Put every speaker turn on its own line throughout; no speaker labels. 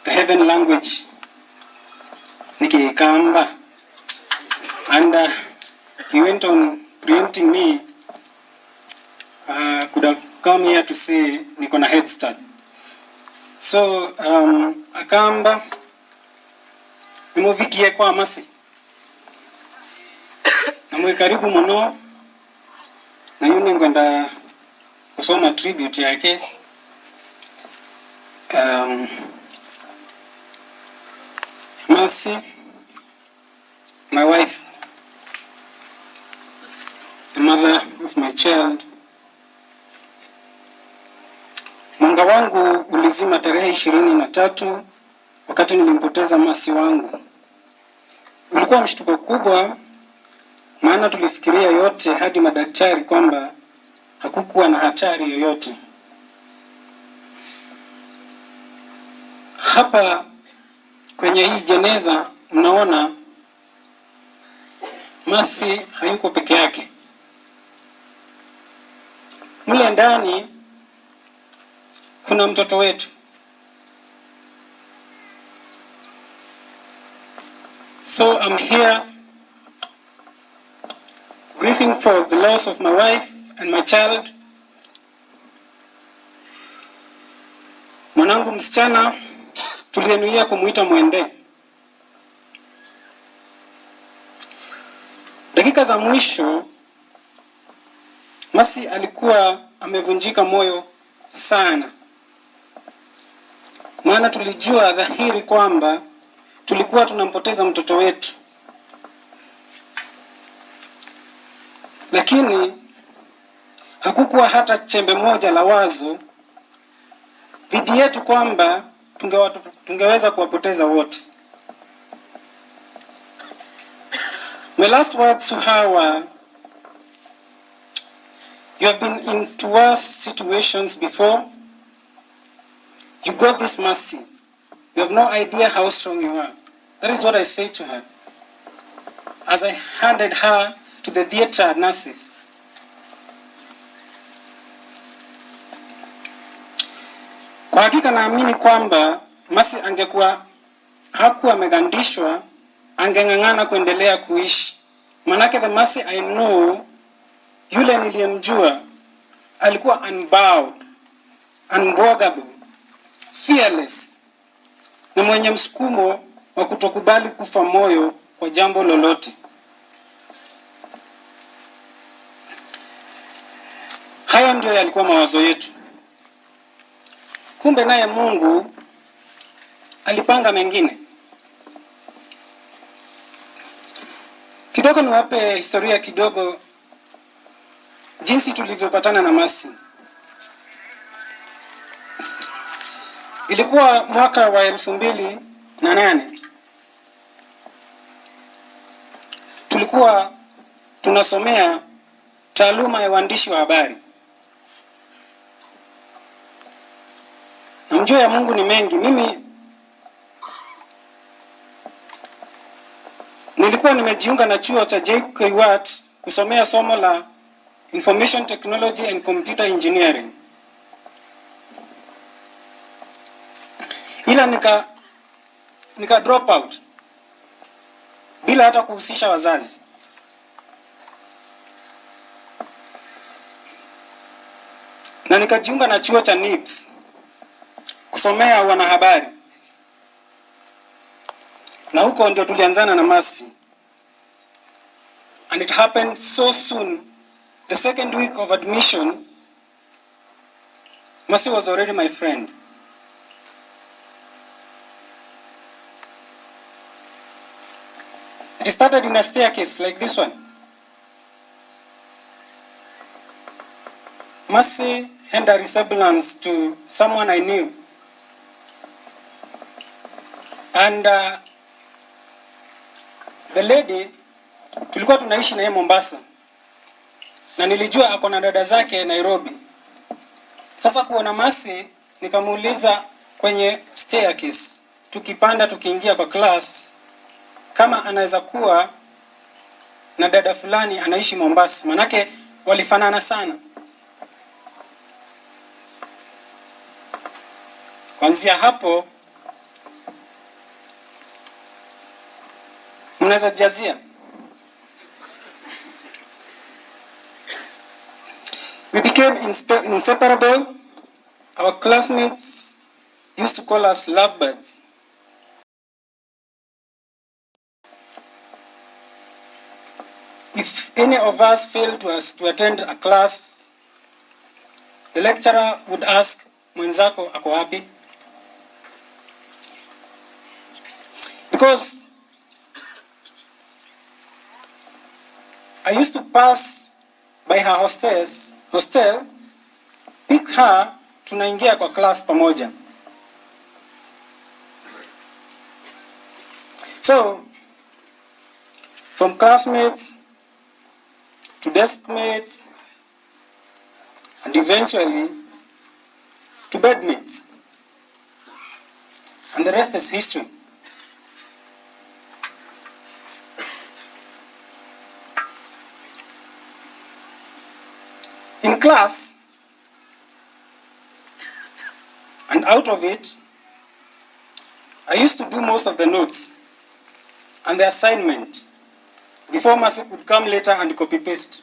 The heaven language ni Kikamba. And he went on preempting me. Could have come here to say niko na head start. So Akamba nimuvikie kwa masi na mwe karibu muno na yune ngwenda kusoma tribute yake. Mercy, my wife, the mother of my child. Mwanga wangu ulizima tarehe 23 wakati nilimpoteza Mercy wangu. Ulikuwa mshtuko kubwa, maana tulifikiria yote hadi madaktari kwamba hakukuwa na hatari yoyote. Hapa kwenye hii jeneza mnaona Mercy hayuko peke yake. Mle ndani kuna mtoto wetu. So I'm here grieving for the loss of my wife and my child. Mwanangu msichana tuliyenuia kumuita Mwende. Dakika za mwisho Mercy alikuwa amevunjika moyo sana, maana tulijua dhahiri kwamba tulikuwa tunampoteza mtoto wetu, lakini hakukuwa hata chembe moja la wazo dhidi yetu kwamba tungeweza kuwapoteza wote. My last words to her were, you have been into worse situations before. You got this, Mercy. You have no idea how strong you are. That is what I said to her as I handed her to the theater nurses. Kwa hakika naamini kwamba Mercy angekuwa hakuwa amegandishwa, angeng'ang'ana kuendelea kuishi. Manake the Mercy I know, yule niliyemjua, alikuwa unbowed, unbogable, fearless na mwenye msukumo wa kutokubali kufa moyo kwa jambo lolote. Hayo ndio yalikuwa mawazo yetu. Kumbe naye Mungu alipanga mengine. Kidogo niwape historia kidogo jinsi tulivyopatana na Mercy. Ilikuwa mwaka wa 2008. Tulikuwa tunasomea taaluma ya uandishi wa habari. Na mjue ya Mungu ni mengi. Mimi nilikuwa nimejiunga na chuo cha JKUAT kusomea somo la Information Technology and Computer Engineering. Ila nika drop out bila hata kuhusisha wazazi. Na nikajiunga na chuo cha NIBS kusomea wanahabari. Na huko ndio tulianzana na Mercy. And it happened so soon. The second week of admission, Mercy was already my friend. It started in a staircase like this one. Mercy had a resemblance to someone I knew. And the lady, tulikuwa tunaishi na yeye Mombasa. Na nilijua ako na dada zake Nairobi. Sasa kuona Mercy, nikamuuliza kwenye staircase, tukipanda tukiingia kwa class, kama anaweza kuwa na dada fulani anaishi Mombasa, manake walifanana sana. Kuanzia hapo Mnaweza jazia. We became inseparable. Our classmates used to call us lovebirds. If any of us failed to attend a class, the lecturer would ask, "Mwenzako ako wapi?" Because I used to pass by her hostel, pick her, tunaingia kwa class pamoja. So, from classmates to deskmates, and eventually to bedmates. And the rest is history. In class, and out of it, I used to do most of the notes and the assignment before Mercy could come later and copy paste.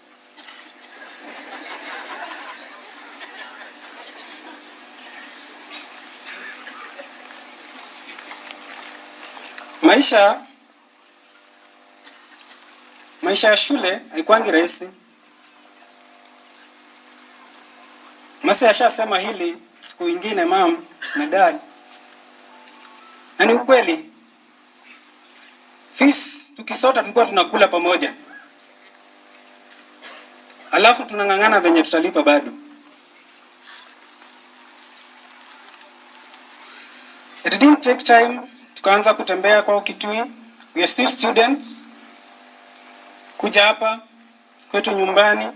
Maisha ya shule haikuangi rahisi. Mercy ashasema hili siku ingine, mum na dad, na ni ukweli. Fees tukisota tulikuwa tunakula pamoja, alafu tunang'ang'ana venye tutalipa bado. It didn't take time, tukaanza kutembea kwa Kitui. We are still students. Kuja hapa kwetu nyumbani,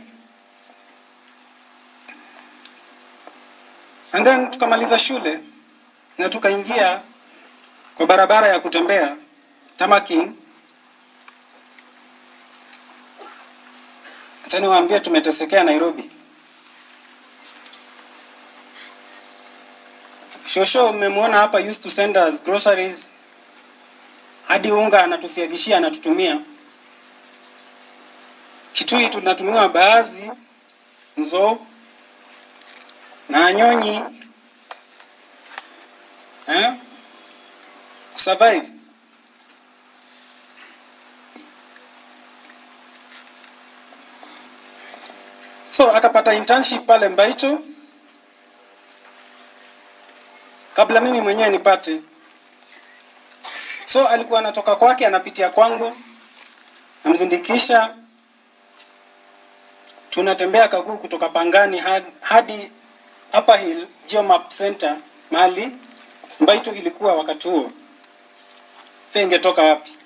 and then tukamaliza shule na tukaingia kwa barabara ya kutembea tarmacking. Acha niwaambie, tumetesekea Nairobi. Shosho mmemwona hapa used to send us groceries, hadi unga anatusiagishia, anatutumia. Kitui tunatumiwa mbaazi, nzo na anyonyi, eh? Kusurvive. So akapata internship pale Mbaito kabla mimi mwenyewe nipate. So alikuwa anatoka kwake anapitia kwangu, namzindikisha, tunatembea kaguu kutoka Pangani hadi Upper Hill Geomap Center, mahali Mbaito ilikuwa wakati huo. Fare ingetoka wapi?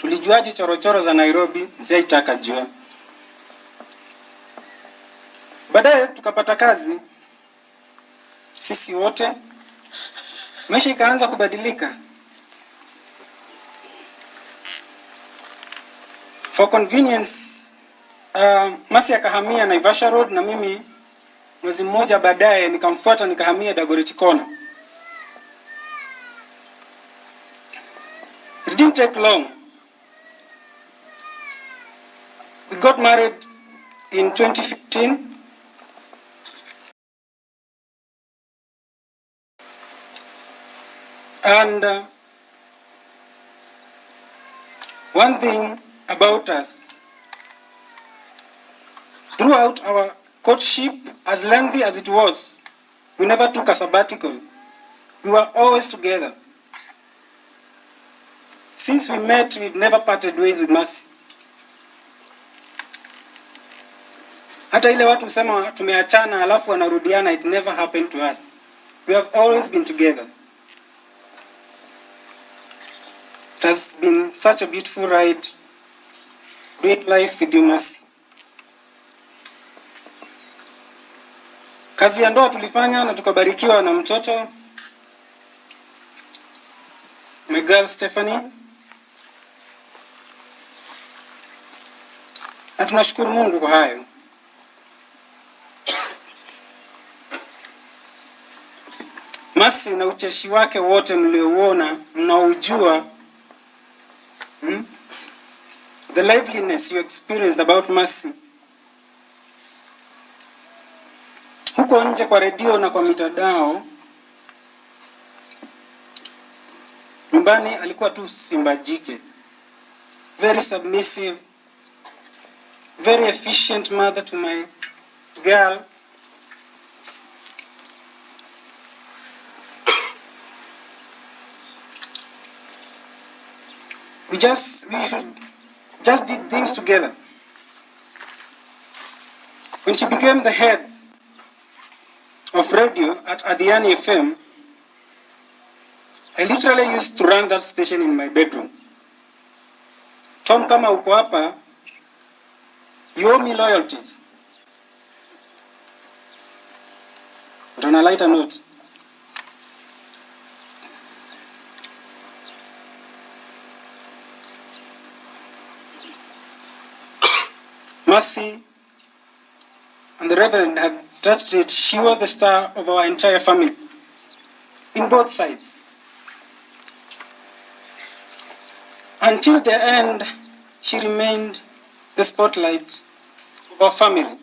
Tulijuaje chorochoro za Nairobi? Sijaitaka jua. Baadaye tukapata kazi sisi wote, maisha ikaanza kubadilika. For convenience, Mercy akahamia Naivasha Road na mimi mwezi mmoja baadaye nikamfuata nikahamia Dagoretti Corner. It didn't take long. We got married in 2015. And one thing about us, throughout our courtship, as lengthy as it was, we never took a sabbatical. We were always together. Since we met, we've never parted ways with Mercy. Hata ile watu husema tumeachana alafu wanarudiana, it never happened to us. We have always been together. It has been such a beautiful ride doing life with you, Mercy. Kazi ya ndoa tulifanya na tukabarikiwa na mtoto, my girl Stephanie, na tunashukuru Mungu kwa hayo. Mercy na ucheshi wake wote mliouona, mnaujua, The liveliness you experienced about Mercy huko nje kwa redio na kwa mitandao, nyumbani alikuwa tu simba jike, very submissive, very efficient mother to my girl. We just did things together. When she became the head of radio at Adhiani FM, I literally used to run that station in my bedroom. Tom, kama uko hapa, you owe me loyalties. But on a lighter note, Mercy and the Reverend had touched it. She was the star of our entire family, in both sides. Until the end, she remained the spotlight of our family.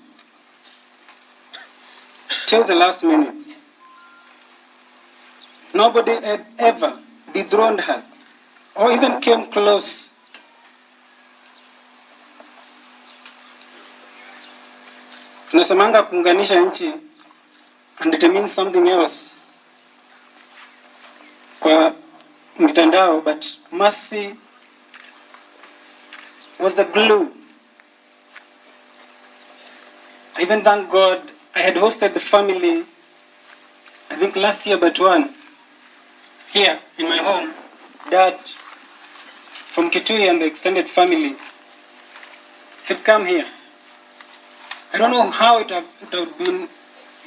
Till the last minute. Nobody had ever dethroned her or even came close. Tunasemanga kuunganisha nchi and it means something else kwa mitandao, but Mercy was the glue. I even thank God I had hosted the family, I think last year but one, here in my home. Dad from Kitui and the extended family had come here. I don't know how it would have been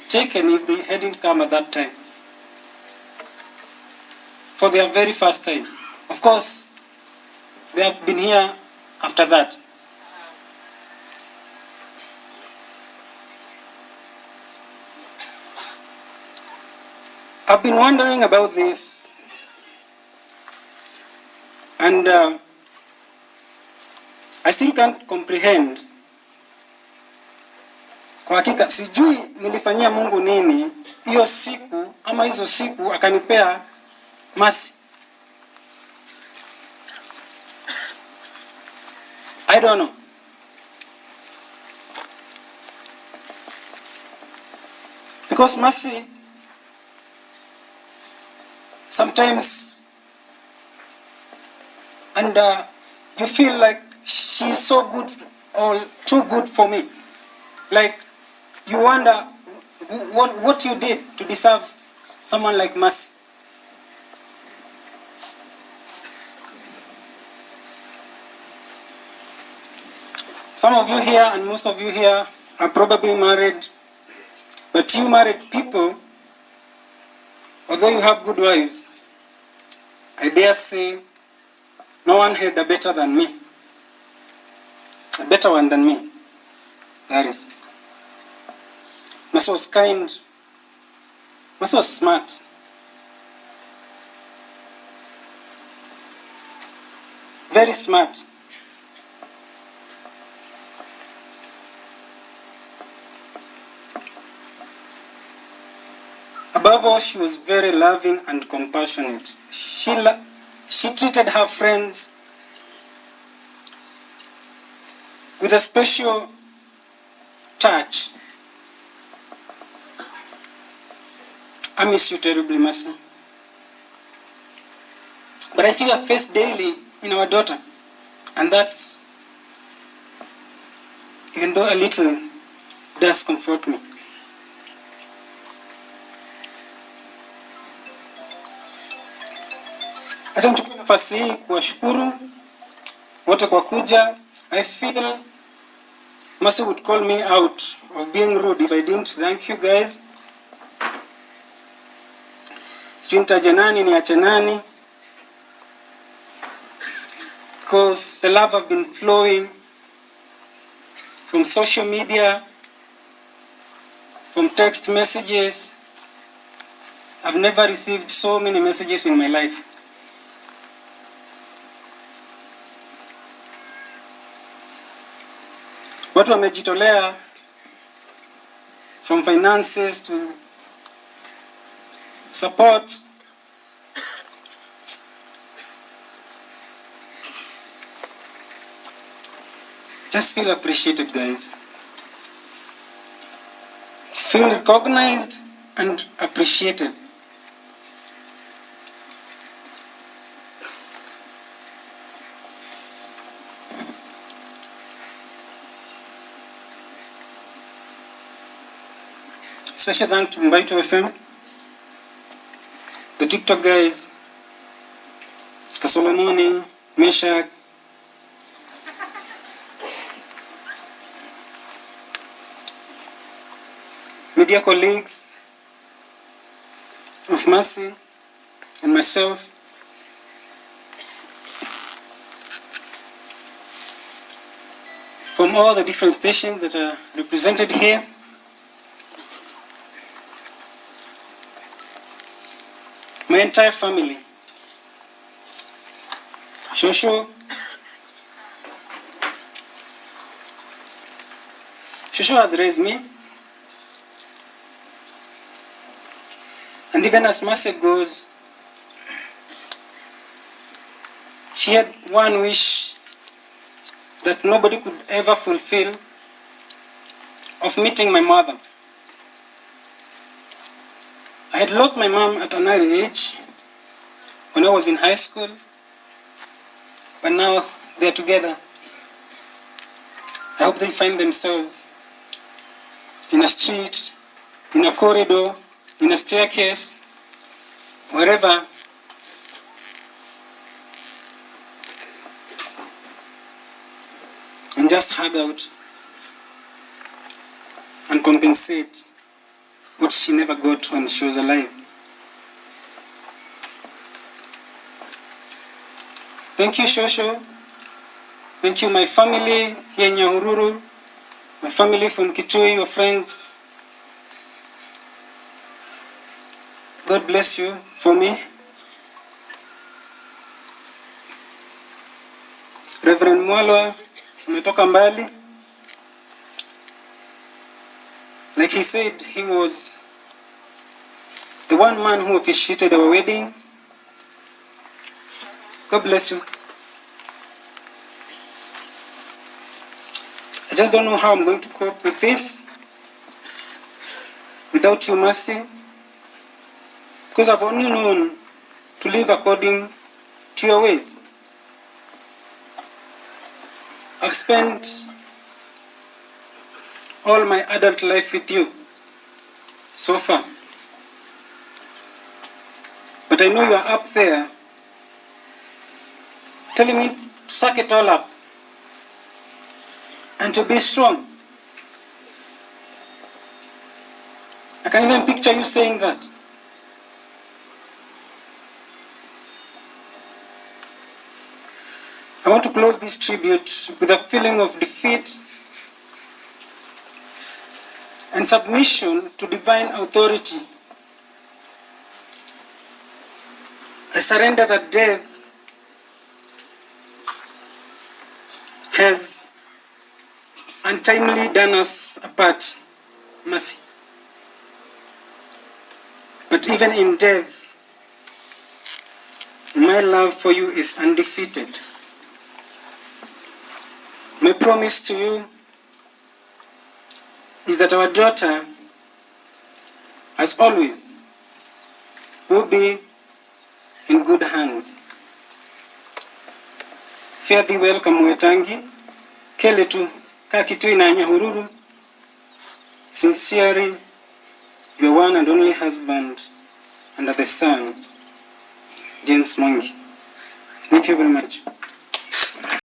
taken if they hadn't come at that time. For their very first time. Of course, they have been here after that. I've been wondering about this, and I still can't comprehend. Kwa hakika sijui nilifanyia Mungu nini hiyo siku ama hizo siku akanipea Mercy. I don't know. Because Mercy sometimes, and you feel like she's so good or too good for me. Like you wonder what you did to deserve someone like Mercy. Some of you here and most of you here are probably married, but you married people, although you have good wives, I dare say no one had a better than me. A better one than me. That is. Mercy was kind. Mercy was smart. Very smart. Above all, she was very loving and compassionate. She treated her friends with a special touch. I miss you terribly, Mercy. But I see your face daily in our daughter, and that's, even though a little, does comfort me. Acha nichukue nafasi hii kuwashukuru wote kwa kuja. I feel Mercy would call me out of being rude if I didn't thank you guys. Sijui nitaje nani, niache nani. Because the love have been flowing from social media, from text messages, I've never received so many messages in my life. Watu wamejitolea from finances to support. Just feel appreciated, guys. Feel recognized and appreciated. Special thanks to Mbaitw FM, the TikTok guys, Kasolomoni, Meshak, media colleagues of Mercy and myself, from all the different stations that are represented here. My entire family, Shosho, Shosho has raised me, and even as Mercy goes, she had one wish that nobody could ever fulfill, of meeting my mother. I had lost my mom at an early age when I was in high school, but now they are together. I hope they find themselves in a street, in a corridor, in a staircase, wherever. And just hug out and compensate what she never got when she was alive. Thank you, Shosho. Thank you, my family here in Nyahururu, my family from Kitui, your friends. God bless you for me. Reverend Mwalwa, tumetoka mbali. Like he said, he was the one man who officiated our wedding. God bless you. I just don't know how I'm going to cope with this without you, Mercy, because I've only known to live according to your ways. I've spent all my adult life with you so far. But I know you are up there telling me to suck it all up and to be strong. I can even picture you saying that. I want to close this tribute with a feeling of defeat and submission to divine authority. I surrender that death has untimely done us apart, Mercy. But even in death, my love for you is undefeated. My promise to you is that our daughter, as always, will be in good hands. Fare thee well, Kamuetangi, Keletu, Kakitui na Nyahururu. Sincerely, your one and only husband under the sun, James Mwangi. Thank you very much.